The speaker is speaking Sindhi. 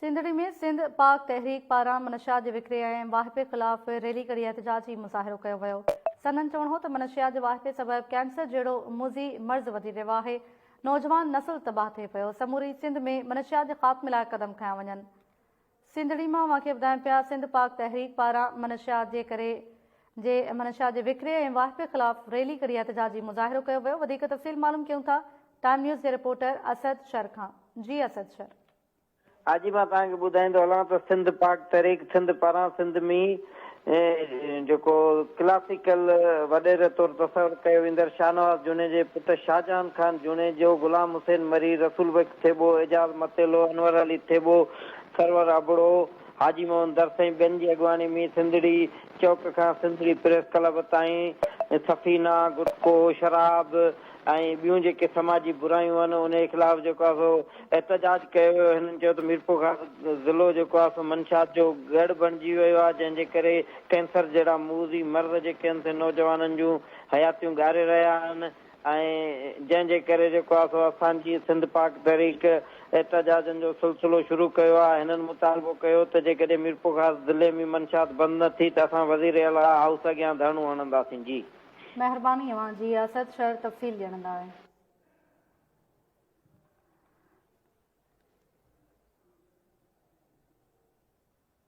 سنڌڙي ۾ سنڌ پاڪ تحريڪ پاران منشيات جي وڪري ۽ واهپي خلاف ريلي ڪڍي احتجاجي مظاهرو ڪيو ويو. سندن چوڻ هو ته منشيات جي واهپي سبب ڪينسر جهڙو موذي مرض وڌي رهيو آهي، نوجوان نسل تباهه ٿئي پيو، سموري سنڌ ۾ منشيات جي خاتمي لاء قدم کنيا وڃن. سنڌڙي مان اوهان کي ٻڌايون پيا سنڌ پاڪ تحريڪ پاران منشيات جي ڪري جي منشيات جي وڪري ۽ واهپي خلاف ريلي ڪڍي احتجاجي مظاهرو ڪيو ويو. وڌيڪ تفصيل معلوم ڪيون ٿا ٽائيم نيوز جي رپورٽر اسد شر کان. جي اسد شر. اڄ مان توهان کي ٻڌائيندو هلان ته سنڌ پاڪ تحريڪ سنڌ پاران سنڌ ۾ جيڪو ڪلاسيڪل وڏيري طور تصور ڪيو ويندڙ شاهنواز جوڻيجي جي پٽ شاهجهان خان جوڻيجو، غلام حسين مري، رسول بخش ٿيٻو، اعجاز متيلو، انور علي ٿيٻو، سرور ابڙو، حاجي محمد درس ۽ ٻين جي اڳواڻي ۾ سنڌڙي چوڪ کان سنڌڙي پريس ڪلب تائين سفينا، گٽڪو، شراب ۽ ٻيون جيڪي سماجي برايون آهن انهي خلاف جيڪو آهي سو احتجاج ڪيو ويو، هنن چيو ته ميرپورخاص ضلعو جيڪو آهي سو منشيات جو ڳڙهه بڻجي ويو آهي، جنهن جي ڪري ڪينسر جهڙا موذي مرض جيڪي آهن سي نوجوانن جون حياتيون ڳاري رهيا آهن ۽ جنهن جي ڪري جيڪو آهي سو اسان جي سنڌ پاڪ تحريڪ احتجاجن جو سلسلو شروع ڪيو آهي، هنن مطالبو ڪيو ته جيڪڏهن ميرپورخاص ضلعي ۾ منشيات بند نه ٿي ته اسان وزير اعليٰ هائوس اڳيان ڌرڻو هڻنداسين جي. مهرباني اوهان جي اسد شر تفصيل ڏيڻ لاء.